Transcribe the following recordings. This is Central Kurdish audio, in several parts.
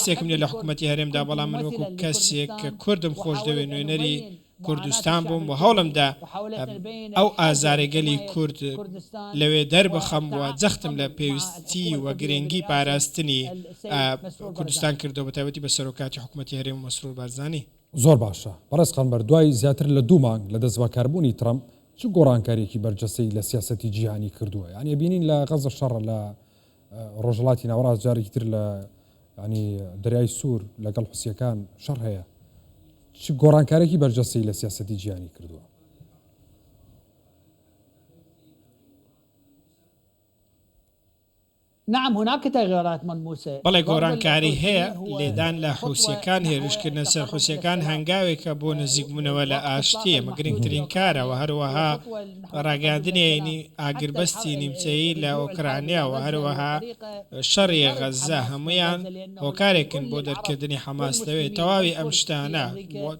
پۆستێکم نیە لە حکومەتی هەرێمدا، بەڵام من وەکو کەسێک کە کوردم خۆشدەوێ نوێنەری. کوردستان بووم و هەوڵم دا ئەو ئازارەی گەلی کورد لەوێ دەربخەم و جەختم لە پێویستی و گرنگی پاراستنی کوردستان کردەوە بەتایبەتی بە سەرۆکاتی حکومەتی هەرێم و مەسرور بارزانی. زۆر باشە بەڕێز قەنبەر دوای زیاتر لە دوو مانگ لە دەستبەکاربوونی ترەمپ چ گۆڕانکاریەکی بەرجەستەی لە سیاسەتی جیهانی کردووە؟ یانی ئەبینین لە غەزە شەڕە لە ڕۆژهەڵاتی ناوەڕاست جارێکی تر لە ینی دەریای سوور لەگەڵ حوسیەکان شەڕ هەیە چ گۆڕانکارێکی بەرجەستەی لە سیاسەتی جیهانی کردووە؟ نعم هناك تغيرات ملموسة بەڵێ گۆڕانکاری هەیە، لێدان لە حوسییەکان، هێرشکردنە سەر حوسییەکان هەنگاوێکە بۆ نزیکبوونەوە لە ئاشتی، ئەمە گرنگترین کارە و هەروەها ڕاگەیاندنی ئاگربەستی نیمچەیی لە ئۆکرانیا و هەروەها شەڕی غەززە هەموویان هۆکارێکن بۆ دەرکردنی حەماس لەوێ، تەواوی ئەم شتانە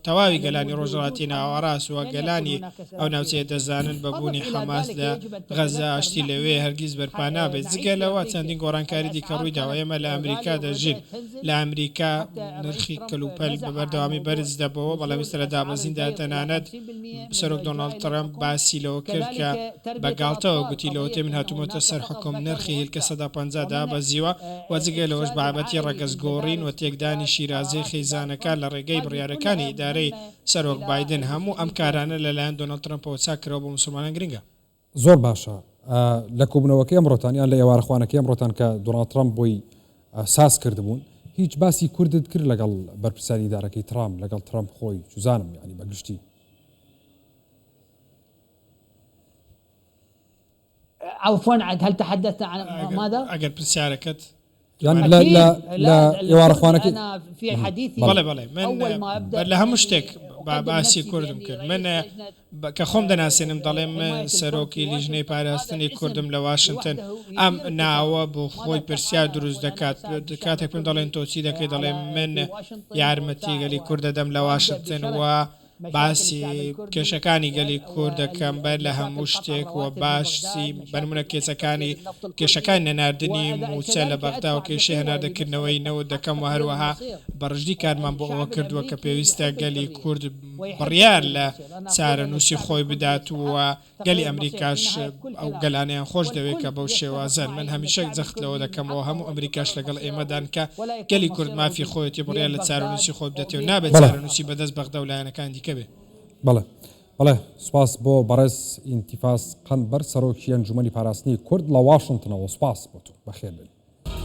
تەواوی گەلانی ڕۆژهەڵاتی ناوەڕاست و گەلانی ئەو ناوچەیە دەزانن بە بوونی حەماس لە غەززە ئاشتی لەوێ هەرگیز بەرپا نابێت. جگە لەوە چەندین گۆڕانکاری دیکە ڕوویداوە. ئێمە لە ئەمریکا دەژین. لە ئەمریکا نرخی کەلوپەل بە بەردەوامی بەرز دەبەوە، بەڵام ئێستا لە دابەزیندایە. تەنانەت سەرۆک دۆناڵد ترەمپ باسی لەوە کرد کە بە گاڵتەوە گوتی لەوەتەی من هاتوومەتە سەر حوکم نرخی هێلکە 50% دابەزیوە و جگە لەوەش بابەتی ڕەگەزگۆڕین و تێکدانی شیرازەی خیزانەکان لە ڕێگەی بڕیارەکانی ئیدارەی سەرۆک بایدن، هەموو ئەم کارانە لەلایەن دۆناڵد ترەمپەوە چاک کراوە بۆ موسڵمانان گرنگە. زۆر باشە لە کۆبوونەوەکەی ئەمڕۆتان یان لە ئێوارەخوانەکەی ئەمڕۆتان کە دۆناڵد ترەمپ بۆی ساز کردبوون هیچ باسی کوردت کرد لەگەڵ بەرپرسانی ئیدارەکەی ترامپ لەگەڵ ترەمپ خۆی چوزانم یانی بە گشتی؟ عفوا هل تحدثت عن ماذا؟ ئەگەر پرسیارەکەت یان لە لە لە ئێوارەخوانەکەی بەڵێ بەڵێ من بەر لە هەموو شتێک با باسی کوردم کرد من کە خۆم دەناسێنم دەڵێم من سەرۆکی لیژنەی پاراستنی کوردم لە واشنتن ئەم ناوە بۆ خۆی پرسیار دروست دەکات کاتێک پێم دەڵێن تۆ چی دەکەی دەڵێم من یارمەتی گەلی کورد دەدەم لە واشنتن و باسی کێشەکانی گەلی کورد دەکەم بەر لە هەموو شتێک و باسی بەنمونە کێچەکانی کێشەکانی نەناردنی مووچە لە بەغدا و کێشەی هەناردەکردنەوەی نەوت دەکەم و هەروەها بەڕژدی کارمان بۆ ئەوە کردووە کە پێویستە گەلی کورد بڕیار لە چارەنووسی خۆی بدات و گەلی ئەمریکاش ئەو گەلانەیان خۆش دەوێت کە بەو شێوازەن. من هەمیشە جەخت لەوە دەکەمەوە هەموو ئەمریکاش لەگەڵ ئێمەدان کە گەلی کورد مافی خۆیەتی بڕیار لە چارەنووسی خۆی بداتێ و نابێت چارەنووسی بەدەست بەغدا و لایەنەکانی دیکە بێ. بەڵێ بەڵێ سوپاس بۆ بەڕێز ئینتیفاس قەنبەر سەرۆکی ئەنجومەنی پاراستنی کورد لە واشنتنەوە سوپاس بۆ تۆ بەخێر بێی.